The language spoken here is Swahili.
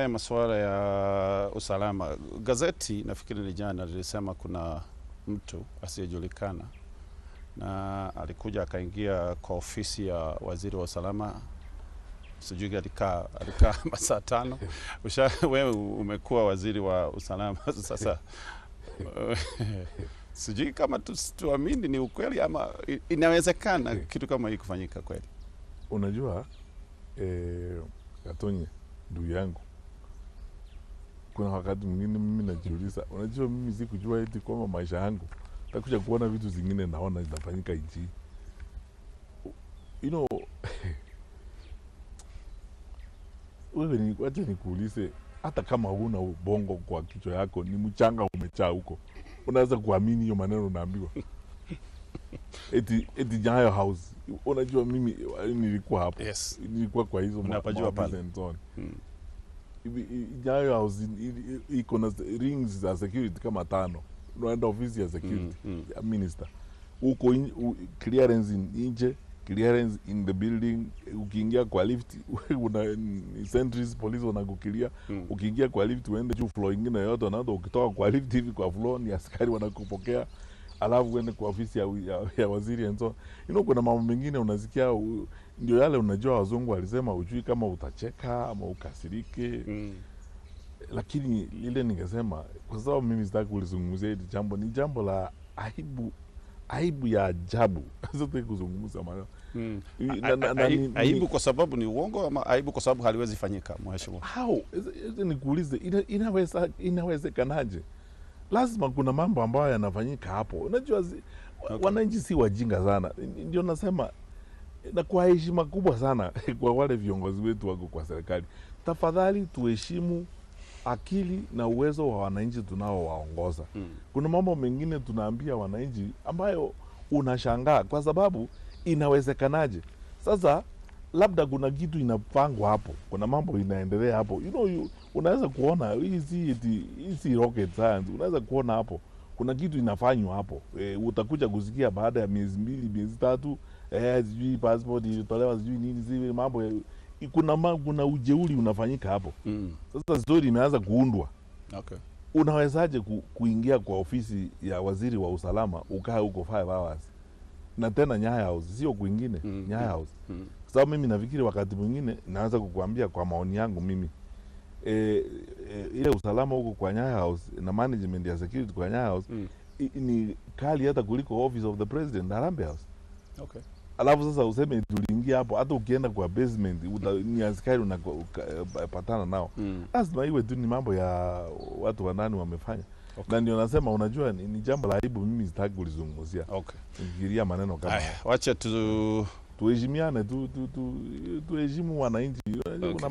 haya masuala ya usalama, gazeti nafikiri ni jana lilisema kuna mtu asiyejulikana na alikuja akaingia kwa ofisi ya waziri wa usalama, sijui alikaa masaa 5. Wewe umekuwa waziri wa usalama sasa, sijui kama tuamini ni ukweli ama inawezekana kitu kama hii kufanyika kweli. Unajua Gatonye, ndugu yangu, kuna wakati mwingine mimi najiuliza, unajua mimi sikujua eti kwamba maisha yangu takuja kuona vitu zingine naona zinafanyika nchi. You know, wewe ni wacha nikuulize, hata kama huna ubongo kwa kichwa yako, ni mchanga umechaa huko, unaweza kuamini hiyo maneno unaambiwa? Eti Nyayo House. Unajua mimi nilikuwa hapo. Yes. Nilikuwa kwa hizo unapajua pale. Nyayo House iko na rings za security kama 5. Unaenda ofisi ya security ya minister. Huko clearance nje, clearance in the building, ukiingia kwa lift una sentries police wanakukilia. Ukiingia kwa lift uende juu floor nyingine yote, na ukitoka kwa lift hivi kwa floor ni askari wanakupokea. Alafu uende kwa ofisi ya waziri and so. You know, kuna mambo mengine unasikia ndio yale, unajua wazungu walisema ujui kama utacheka ama ukasirike. Lakini lile ningesema, kwa sababu mimi sitaki kulizungumzia hili jambo, ni jambo la aibu, aibu ya ajabu. Sitaki kuzungumza maneno. Aibu kwa sababu ni uongo ama aibu kwa sababu haliwezi fanyika, mheshimiwa? How? Nikuulize, inawezekanaje? Lazima kuna mambo ambayo yanafanyika hapo. Unajua wananchi si wajinga sana. Ndio nasema, na kwa heshima kubwa sana kwa wale viongozi wetu wako kwa serikali, tafadhali tuheshimu akili na uwezo wa wananchi tunaowaongoza. Kuna mambo mengine tunaambia wananchi ambayo unashangaa kwa sababu inawezekanaje? Sasa labda kuna kitu inapangwa hapo, kuna mambo inaendelea hapo. You know, unaweza kuona hii rocket science, unaweza kuona hapo kuna kitu inafanywa hapo. Utakuja kusikia baada ya miezi 2, miezi 3, sijui passport ilitolewa, sijui nini, sijui mambo. Kuna ujeuri unafanyika hapo. Sasa story imeanza kuundwa. Okay. Unawezaje kuingia kwa ofisi ya waziri wa usalama ukae huko 5 hours? Na tena Nyayo House, sio kwingine, Nyayo House. Sababu mimi nafikiri wakati mwingine naanza kukuambia kwa maoni yangu mimi, ile usalama huko kwa Nyayo House na management ya security kwa Nyayo House ni kali hata kuliko office of the president Harambee House. Okay. Alafu sasa useme tuliingia hapo, hata ukienda kwa basement ni askari unapatana nao. Lazima iwe tu ni mambo ya watu wa ndani wamefanya. Okay. Na ndio nasema, unajua ni jambo la aibu, mimi sitaki kulizungumzia. Okay. Nifikiria maneno kama wacha tuheshimiane, tuheshimu wananchi. Okay.